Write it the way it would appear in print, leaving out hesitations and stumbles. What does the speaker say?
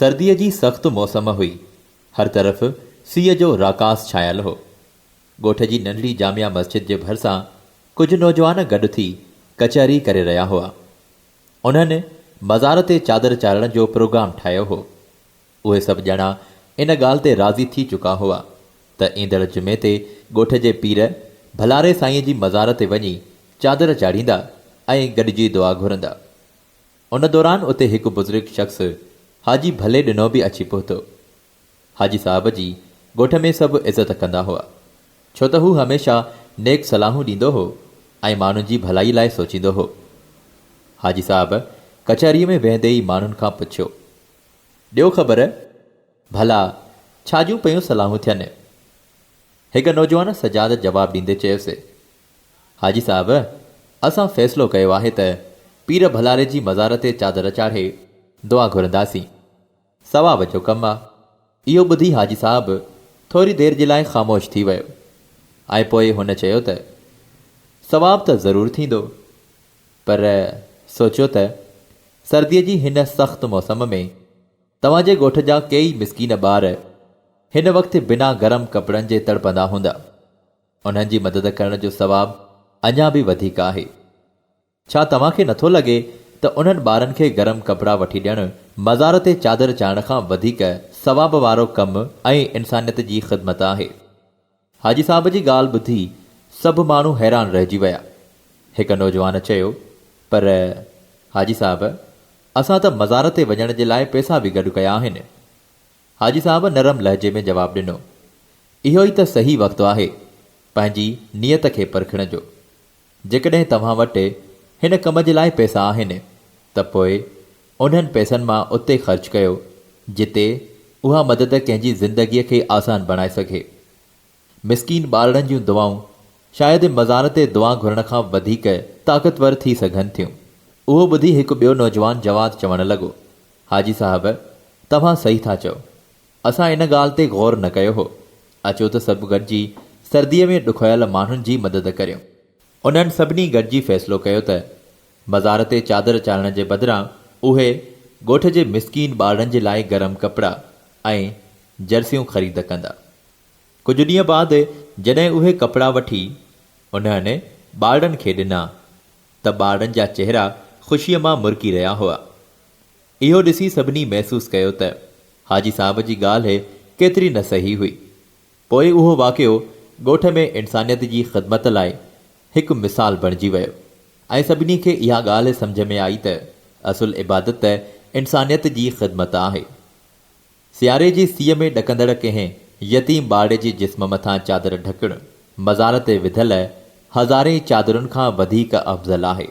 سرديء جي سخت موسم هئي. هر طرف سيء جو راڪاس ڇانيل هو. ڳوٺ جي ننڍڙي جامع مسجد جي ڀرسان ڪجهه نوجوان گڏ ٿي ڪچهري ڪري رهيا هئا. انهن مزار تي چادر چاڙهڻ جو پروگرام ٺاهيو هو. اهي سڀ ڄڻا ان ڳالهه تي راضي ٿي چڪا هئا ته ايندڙ جمعي تي ڳوٺ جي پير ڀلاري سائينء جي مزار تي وڃي چادر چاڙهيندا ۽ گڏجي دعا گهرندا. ان دوران اتي هڪ بزرگ شخص حاجي ڀلي ڏنو به اچي پهتو. حاجي صاحب جي ڳوٺ ۾ سڀ عزت ڪندا هئا، ڇو ته هو هميشه نيڪ صلاحون ڏيندو هو ۽ ماڻهن جي ڀلائي لاء سوچيندو هو. حاجي صاحب ڪچهريء ۾ ويهندي ئي ماڻهن کان پڇيو، ڏيو خبر، ڀلا ڇا جون پيون صلاحون ٿين؟ هڪ نوجوان سجاد جواب ڏيندي چيس، حاجي صاحب، اسان فيصلو ڪيو آهي ته پير ڀلاري جي مزار تي چادر چاڙهي دعا گهرنداسين. ثواب جو ڪم آ. اهو ٻڌي حاجي صاحب ٿوري دير جي لاء خاموش ٿي ويو ۽ پوء هن چيو ته، ثواب ته ضرور ٿيندو، پر سوچيو ته سرديء جي هن سخت موسم ۾ توهان جي ڳوٺ جا ڪيئي مسڪين ٻار هن وقت بنا گرم ڪپڙن جي تڙپندا هوندا. انهن جي مدد ڪرڻ جو ثواب اڃا به وڌيڪ آهي. ڇا توهان کي نٿو لڳي ته انهن ٻارن کي گرم ڪپڙا وٺي ڏيڻ مزار تي چادر چاڙهڻ کان وڌيڪ ثواب وارو ڪم ۽ انسانيت جي خدمت آهي؟ حاجي صاحب جي ڳالهه ٻڌي سڀ ماڻهو حيران رهجي ويا. هڪ نوجوان چيو، پر حاجي صاحب، اسان ته مزار تي وڃڻ جي لاء پئسا به گڏ ڪيا آهن. حاجي صاحب نرم لهجي ۾ جواب ڏنو، اهو ئي ته صحيح وقت آهي پنهنجي نيت کي پرکڻ جو. جيڪڏهن توهان وٽ هن ڪم جي لاء پئسا آهن ته پوء انهن پئسن مان اتي خرچ ڪيو جتي اها مدد ڪنهن جي زندگيء کي آسان بڻائي سگهي. مسڪين ٻارڙن جون دعائون شايد مزار تي دعا گهرڻ کان وڌيڪ طاقتور ٿي سگهن ٿيون. اهو ٻڌي هڪ ٻيو نوجوان جواد چوڻ لڳو، حاجي صاحب، توهان صحيح ٿا چئو. اسان ان ڳالهه تي غور نه ڪيو هو. اچو ته سڀ گڏجي سرديء ۾ ڏکويل ماڻهن جي مدد ڪريون. انهن سڀني گڏجي فيصلو ڪيو ته مزار تي چادر چاڙهڻ جي بدران اهي ڳوٺ جي مسڪين ٻارڙن جي لاء گرم ڪپڙا ۽ جرسيون خريد ڪندا. ڪجهه ڏينهن بعد جڏهن اهي ڪپڙا وٺي انهن ٻارڙن کي ڏنا ته ٻارڙن جا چهرا خوشيء مان مرڪي رهيا هئا. اهو ڏسي سڀني محسوس ڪيو ته حاجي صاحب جي ڳالهه ڪيتري نه صحيح هئي. پوء اهو واقعو ڳوٺ ۾ انسانيت جي خدمت لاء هڪ مثال بڻجي ويو ۽ سڀني کي اها ڳالهه سمجهه ۾ آئي ته اصل عبادت انسانيت جي خدمت آهي. سياري جي سيء ۾ ڏڪندڙ ڪنهن يتيم ٻارڙي جي جسم مٿان چادر ڍڪڻ مزار تي وڌل هزارين چادرن کان وڌيڪ افضل آهي.